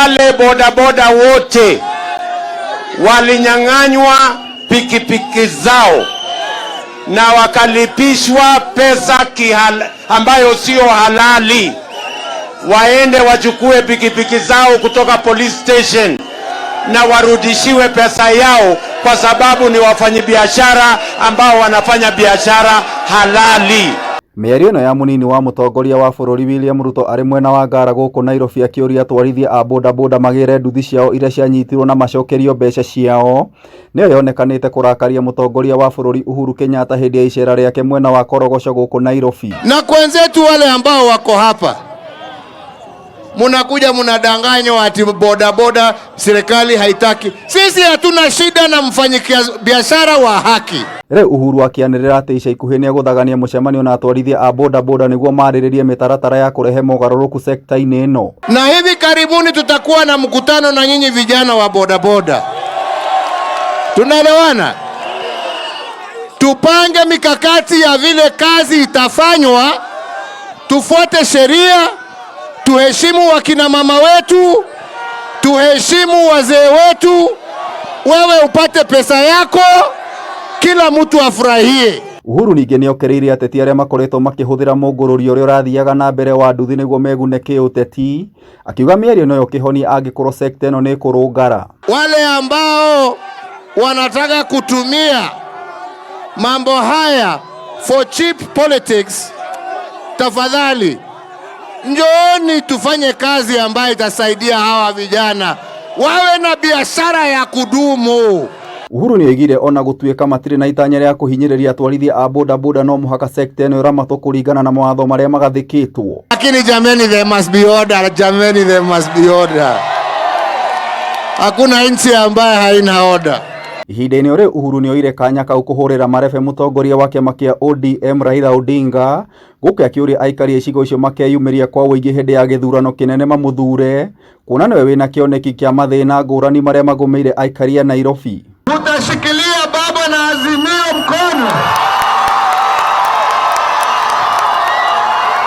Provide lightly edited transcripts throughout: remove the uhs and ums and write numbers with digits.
Wale bodaboda wote walinyang'anywa pikipiki zao na wakalipishwa pesa ambayo sio halali, waende wachukue pikipiki zao kutoka police station na warudishiwe pesa yao, kwa sababu ni wafanyabiashara ambao wanafanya biashara halali. Mĩario ĩno ya mũnini wa mũtongoria wa bũrũri William Ruto arĩ mwena wa Ngara gũkũ Nairobi akĩũria atwarithia a bodaboda magĩre nduthi ciao iria cianyitirwo na macokerio mbeca ciao nĩyo yonekanĩte kũrakaria mũtongoria wa bũrũri Uhuru Kenyatta hĩndĩ ya icera rĩake mwena wa Korogocho gũkũ Nairobi. Na kwa wenzetu wale ambao wako hapa, munakuja munadanganywa ati bodaboda serikali haitaki. Sisi hatuna shida na mfanyabiashara wa haki. Rĩu Uhuru akĩanĩrĩra atĩ ica ikuhĩ nĩegũthagania mũcemanio na atwarithia a bodaboda nĩguo marĩrĩrie mĩtaratara ya kũrehe mogarũrũku sekta-inĩ ĩno. Na hivi karibuni tutakuwa na mkutano na nyinyi vijana wa bodaboda. Tunaelewana? Tupange mikakati ya vile kazi itafanywa, tufuate sheria, tuheshimu wakina mama wetu, tuheshimu wazee wetu, wewe upate pesa yako, kila mtu afurahie. Uhuru ningĩ nĩokĩrĩire ateti arĩa makoretwo makĩhũthĩra mũngũrũrio ũrĩa ũrathiaga na mbere wa nduthi nĩguo megune kĩũteti, akiuga mĩario noyo kĩhonia angĩkorwo sekta ĩno nĩĩkũrũngara. Wale ambao wanataka kutumia mambo haya for cheap politics, tafadhali njooni tufanye kazi ambayo itasaidia hawa vijana wawe na biashara ya kudumu. Uhuru nĩoigire ona gũtuĩka matirĩ na itanya rĩa kũhinyĩrĩria atwarithia a bodaboda no mũhaka sekta ĩno ĩramatwo kũringana na mawatho marĩa magathĩkĩtwo. Lakini jameni, there must be order. Jameni, there must be order. Hakuna nchi ambayo haina order. Ihinda-inĩ o rĩu Uhuru nĩoire kanya kau kũhũrĩra marebe mũtongoria wa kĩama kĩa ODM Raila Odinga gũkũ akĩũria aikari a icigo icio makeyumĩria kwa ũingĩ hĩndĩ ya gĩthurano kĩnene mamũthure kuona nĩwe wĩna kĩoneki kĩa mathĩna ngũrani marĩa magũmĩire aikari a Nairobi. Tutashikilia baba na Azimio mkono.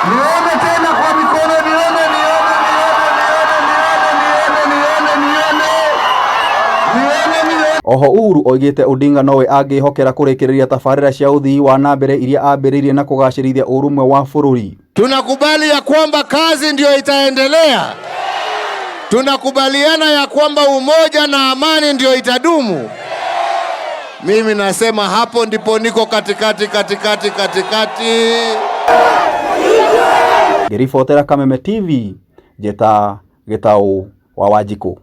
Nione tena kwa mikono, nione, nione, nione, nione, nione, nione, nione, nione, nione. Oho Uhuru oigĩte Odinga nowe angĩhokera kũrĩkĩrĩria tabarĩra cia ũthii wa na mbere iria ambĩrĩirie na kũgacĩrithia ũrũmwe wa bũrũri. Tunakubali ya kwamba kazi ndiyo itaendelea. Tunakubaliana ya kwamba umoja na amani ndiyo itadumu. Mimi nasema hapo ndipo niko katikati, katikati, katikati. Ngĩribotera Kameme TV, njĩta Gĩtaũ wa Wanjikũ.